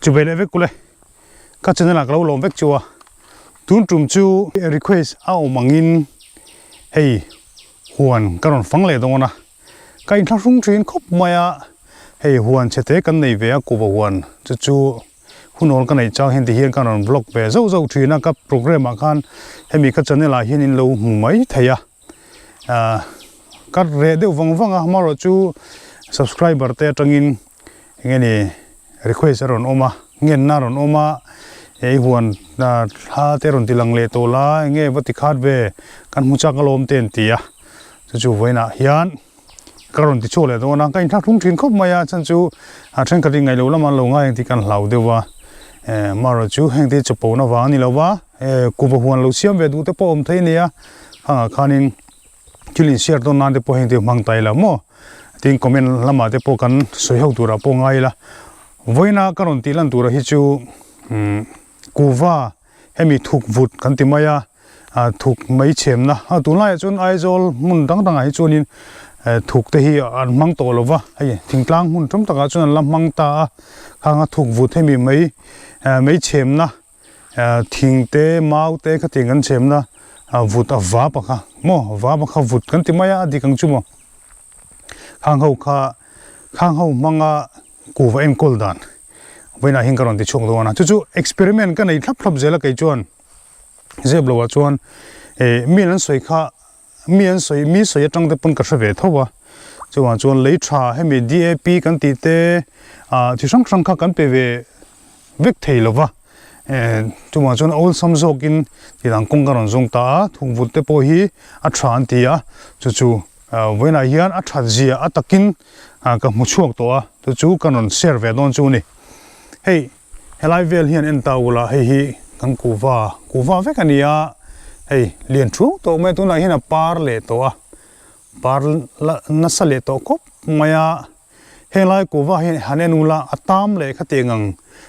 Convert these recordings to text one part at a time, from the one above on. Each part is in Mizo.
Chu ve leh vek kule ka channel ah ka lo lawm vek chu a tun tum chu request a awm angin hei huan ka rawn fang leh dawn a ka inthlahrung thin khawp mai a hei huan chhe te kan nei ve a kuhva huan chu chu hunawl ka neih chang hian tihian ka rawn vlog ve zauh zauh thin a ka programme ah khan hemi ka channel ah hian in lo hmu mai thei a ah ka reh deuh vang vang a amaherawhchu subscriber te atangin eng nge ni request a rawn awm a ngenna a rawn awm a hei huan thla te rawn ti lang leh tawh la eng nge va ti khat ve kan hmu chak alawm te an ti a chu chu vawiinah hian ka rawn ti chhuak leh dawn a ka inthlak thlung thin khawp mai a chhan chu a thenkhat in ngaihloh lamah an lo ngai ang tih kan hlau deuh a eh marawh chu heng te hi chawpawhna vang a ni lo va eh kuhva huan lo siam ve duh te pawh a awm thei a ni a khangah khanin Thil inshare tawn nan te pawh heng te hmang ta ila maw? Tin comment lamah te pawh kan sawi ho turah pawh ngai ila. Vawiina ka rawn tih lan turah hi chu umm kuva hemi thuk vut kan ti mai a, ah thuk mai chhemna a tunlaiah chuan Aizawl hmun dang dangah hi chuanin eh thuk te hi an hmang tawh lo va, hei thingtlang hmun tam takah chuan an la hmang ta a, khang a thuk vut hemi mai eh mai chhemna Thing te, mau te khatiang kan chhemna vut a vap a kha maw vap a kha vut kan ti mai a, a dik ang chu maw. Khang ho kha khang ho hmanga kuhva enkawl dan vawiinah hian ka rawn ti chhuak dawn a, chu chu experiment ka nei thlap thlap zel a kei chuan zep loah chuan ih mi an sawi kha mi an sawi mi sawi atang te pawn ka hre ve tho a chuvang chuan lei tha hemi DAP kan tih te ah chi hrang hrang kha kan pe ve vek thei lo va eh chuvang chuan awlsam zawkin ti dang kawng ka rawn zawng ta a thukvut te pawh hi a tha an ti a chu chu ah vawiinah hian a that zia a takin ah ka hmu chhuak tawh a chu chu ka rawn share ve dawn chu a ni hei. Helai vel hian en ta ula hei hi kan kuhva kuhva vek a ni a hei lian thu tawh mai a tunah hian a par leh tawh a par la nasa leh tawh khawp mai a henglai kuhva hi han en ula a tam leh khatiang ang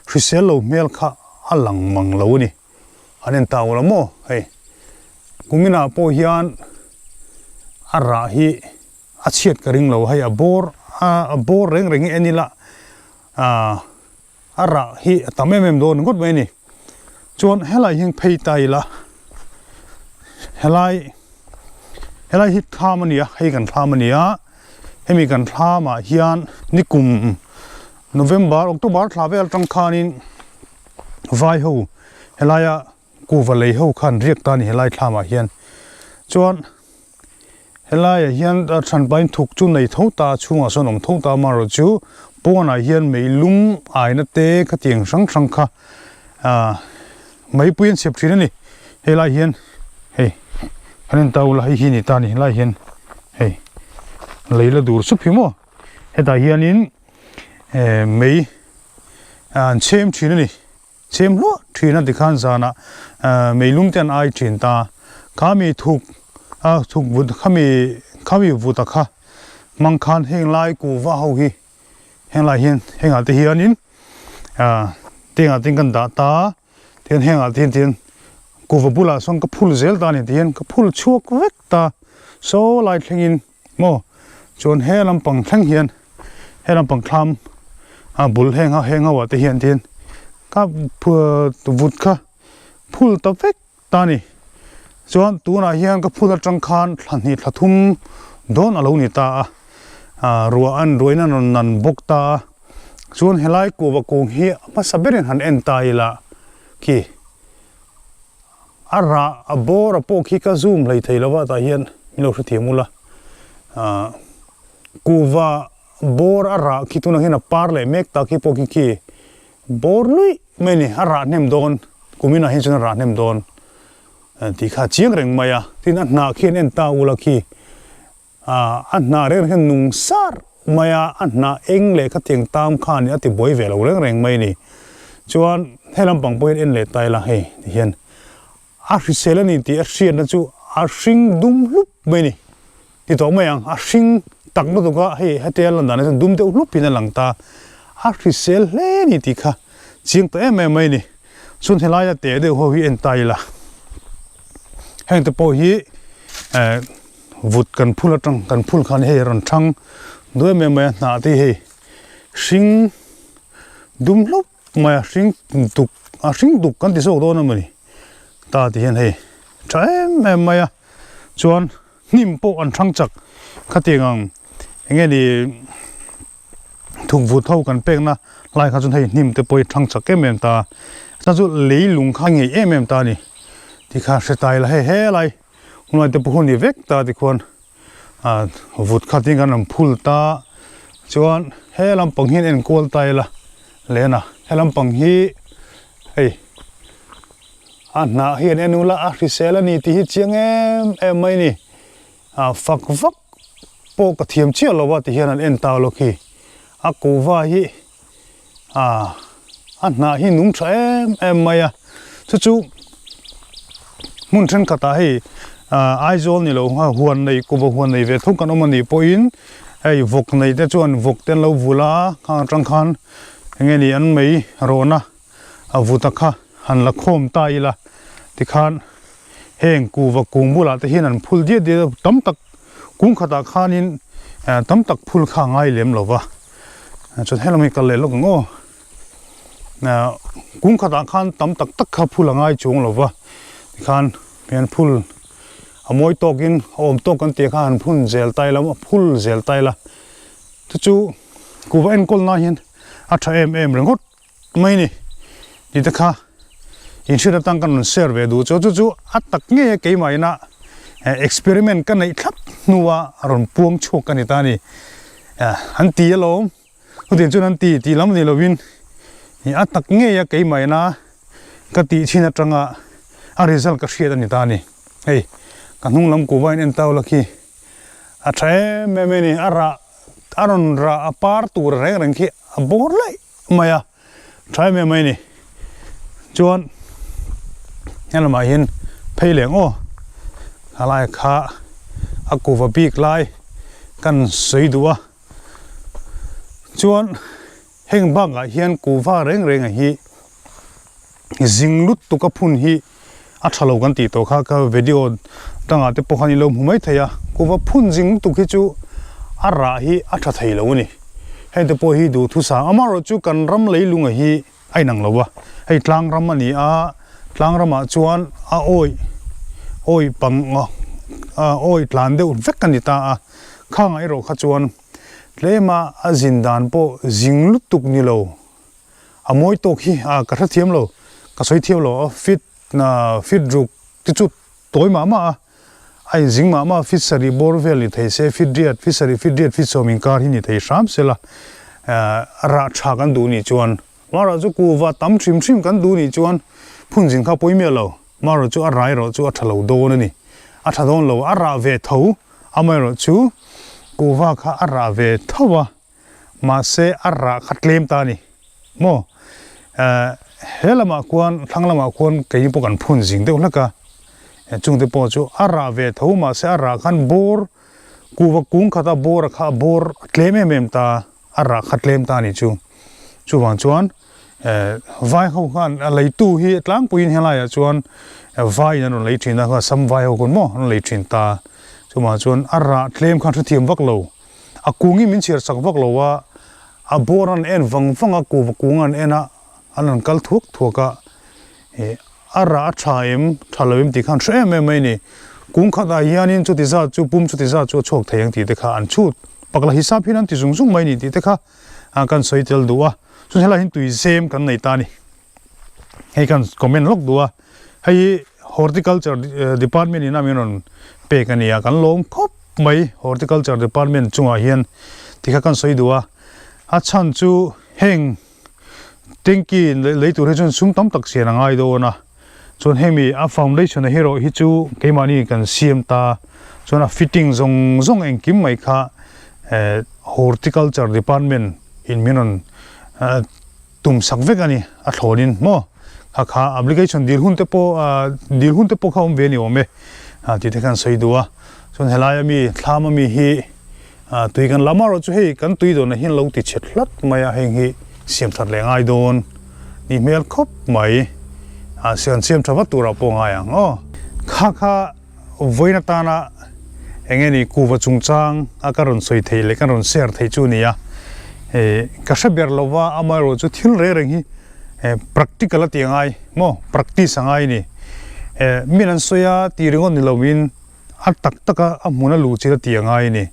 hrisel lo hmel kha a lang mang lo a ni han en ta ula maw hei kuminah pawh hian a rah hi a chhiat ka ring lo hei a bawr a bawr reng reng hi en ila ah. A rah hi a tam em em dawn ngawt mai a ni. Chuan helai hian phei ta ila helai helai hi thlam a ni a hei kan thlam a ni a hemi kan thlam ah hian nikum November October thla vel atang khanin vai ho helaia kuhva lei ho khan riak ta a ni helai thlam ah hian chuan Helaiah hian a hran pahin thuk chu nei tho ta a chhungah sawn awm tho ta amaherawh chu pawnah hian mei lum aina te khatiang hrang hrang kha ah meipui an chhep thin a ni helai hian hei an en ta ula hei hi a ni ta a ni helai hian hei lei la dur sup hi maw hetah hianin eh mei an chhem thin a ni. Chhem hluah thin a tikhan zanah meilum te an ai thin ta. Khami thuk a thuk vut khami khami vut a kha hmang khan heng lai kuhva ho hi heng lai hian hengah te hianin ah tengah te kan dah ta tihian hengah te hian tihian kuhva bulah sawn ka phul zel ta a ni tihian ka phul chhuak vek ta saw lai thlengin maw chuan he lampang thleng hian he lampang thlam a bul heng ho heng ho ah te hian tin ka vut kha phul ta vek ta a ni chuan tunah hian ka phul atang khan thla hnih thla thum dawn a lo ni ta a ah ruah an ruahin a rawn nan bawk ta a chuan helai kuhva kung hi a hmasa berin han en ta ila khi. A rah a bawr a pawh khi ka zoom hlei thei lo va tah hian min lo hrethiam ula ah kuhva bawr a rah khi tunah hian a par leh mek tak hi pawh khi khi bawr luih mai a ni a rah hnem dawn kuminah hian chuan a rah hnem dawn tih kha a chiang reng mai a tin a hnah khi an en ta ula khi ah a hnah reng reng hian nung sar mai a, a hnah eng leh khatiang tam khan a ti buai ve lo reng reng mai a ni. Chuan he lampang pawh hian en leh ta ila hei ti hian a hrisel a ni tih a hriatna chu a hring dum hlup mai a ni. Ti tawh mai ang, a hring tak lutuk a hei hetia lan dan ah chuan dum deuh hlup in a lang ta, a hrisel hle a ni tih kha chiang ta em em mai a ni. Chuan helaia teh deuh ho hi en ta ila heng te pawh hi eh vut kan phul atang kan phul khan hei a rawn thang duai mai mai a hnah te hi hei hring dum hlup mai a, hring duk a hring duk kan ti zawk dawn a mawni ta ti hian hei tha em em mai a chuan hnim pawh an hrang chak khatiang ang eng nge ni thukvut ho kan pekna lai kha chuan hei hnim te pawh hi hrang chak em em ta chuan chu leilung kha ngei em em ta a ni tikha hre tai la hei helai hunlai te pawh hun ni vek ta tikhuan ah vut kha tin kan rawn phul ta chuan he lampang hian en kual ta ila lena he lampang hi hei a hnah hian en ula a hrisel a ni tih hi chiang em em mai a ni ah fak vak pawh ka thiam chiah lo a ti hian an en ta lo khi a kuhva hi ah a hnah hi nung tha em em mai a chu chu hmun thenkhatah hei ah Aizawl ni lo a huan nei kuhva huan nei ve thung kan awm a nih pawhin hei vawk nei te chuan vawk te an lo vul a khang atang khan eng nge ni an mei rawhna a vuta kha han la khawm ta ila tikhan heng kuhva kung bulah te hian an phul diat diat a tam tak kung khatah khanin tam tak phul kha a ngai lem lo va. Chuan helam hi kal leh lawk ang aw kung khatah khan tam tak tak kha phul a ngai chuang lo va tikhan hian phul a mawi tawkin a awm tawk kan tih kha han phun zel tai la phul zel tai la chu chu kuhva enkawl nan hian a tha em em ringawt mai a ni tih te kha inhriat atang kan rawn share ve duh chu chu chu a tak ngei a keimah ina experiment ka neih thlap hnua a rawn puang chhuak a ni ta a ni an ti alawm chutiang chuan an ti tih lam ni lovin a tak ngei a keimah ina ka tih chhin atanga a result ka hriat a ni ta a ni hei ka hnung lam kuhva in en tau la khi a tha em em a ni a rah a rawn rah a par tur reng reng khi a bawr laih mai a tha em em mai a ni chuan he lamah hian phei leh ang aw a lai kha a kuhva bik lai kan sawi duh a chuan heng bakah hian kuhva reng reng ah hi zing lutuk a phun hi a tha lo kan tih tawh kha ka video dangah te pawh khan i lo hmu mai thei a kuhva phun zing lutuk hi chu a rah hi a tha thei lo a ni heng te pawh hi duhthusam amaherawh chu kan ram leilunga hi a inang lo a hei tlang ram a ni a tlang ramah chuan a awih awih pang a awih tlan deuh vek a ni ta a khangah erawh kha chuan tlema a zin dan pawh zing lutuk ni lo. A mawi tawk hi a ka hrethiam lo, ka sawi thiam lo a fit na fit ruk te chu tawi mah mah a, a inzing mah mah a fit sarih bawr vel ni thei se fit riat fit sarih fit riat fit sawm inkar hi ni thei hram se la rah tha kan duh nih chuan marawh chu kuhva tam hrim hrim kan duh nih chuan phun zing kha pawi miah lo marawh chu a rai erawh chu a tha lo dawn a ni a tha dawn lo a rah ve tho amaherawh chu kuhva kha a rah ve tho a. Mahse a rah kha tlem ta a ni maw? He lamah khuan thlang lamah khuan keini pawh kan phun zing deuh hlek a, chungte pawh chu a rah ve tho mahse a rah khan bawr kuhva kung khata bawr a kha bawr a tlem em em ta a rah kha tlem ta a ni chu. Chuvang chuan vai ho khan a leitu hi tlangpuiin helaiah chuan vaiin an rawn lei thin a, sam vai ho khawn maw an rawn lei thin ta. Chuvang chuan a rah tlem khan hrethiam vak lo. A kung hi min chhiar sak vak lo a, a bawr an en vang vang a, kuhva kung an en a, an rawn kal thuak thuak a, ih a rah a tha em, tha lo em tih kha an hre em em mai a ni. Kung khatah hianin chuti zat chu pum chuti zat chu a chhuak thei ang tih te kha an chhut pakla hisap hian an ti zung zung mai a ni tih te kha kan sawi tel duh a, chuan helaiah hian tui zem kan nei ta a ni. Hei kan comment lawk duh a, hei hi horticulture department in a min rawn pek a ni a, kan lawm khawp mai horticulture department chungah hian tikha kan sawi duh a, a chhan chu heng tanky lei tur hi chuan sum tam tak sian a ngai dawn a, chuan hemi a foundation a erawh hi chu keimahni kan siam ta, chuan a fitting zawng zawng engkim mai kha horticulture department in min rawn Tum sak vek a ni, a thlawnin maw? Kha kha application dil hun te pawh ah dil hun te pawh kha awm ve a ni awm e ah tih te khan sawi duh a. Chuan helai ami thlam ami hi ah tui kan lam erawh chu hei kan tui dawnah hian lo ti chhe hlat mai a, heng hi siam that leh ngai dawn ni hmel khawp mai ah siam siam tha vat turah pawh ngai ang aw. Kha kha vawiin atana eng nge ni kuhva chungchang a ka rawn sawi thei leh ka rawn share thei chu a ni a, eh ka hre ber lo va amaherawh chu thil reng reng hi Practical a tih a ngai maw? Practice a ngai a ni. Min an sawi a tih ringawt ni loin a tak taka a hmun a luh chil a tih a ngai a ni.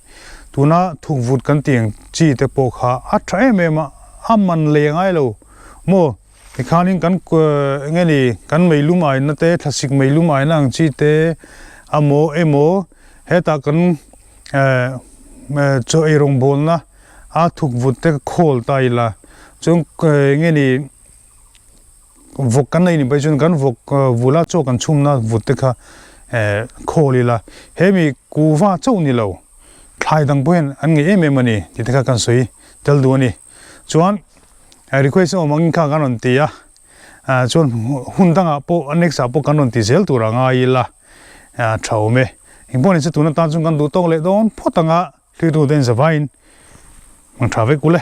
Tuna thukvut kan tih ang chi te pawh kha a tha em em a, a man lei a ngai lo maw? Tikhanin kan eng nge ni kan meilum aina te, thlasik meilum aina ang chi te amaw emaw hetah kan chaw ei rawngbawlna a thukvut te ka khawl ta ila chuan eng nge ni vawk kan nei ni phei chuan kan vawk vula chaw kan chhumna vut te kha khawl ila hemi kuva chauh ni lo thlai dang pawh hian an ngei em em a ni tih te kha kan sawi tel duh a ni chuan. Request awm angin kha kan rawn ti a, chuan hun dangah pawh next ah pawh kan rawn ti zel tur a ngai ila tha awm e. Engpawh ni chu tun atan chuan kan duh tawk leh dawn phawt anga thlir tu ten zavaiin mang tha vek ule.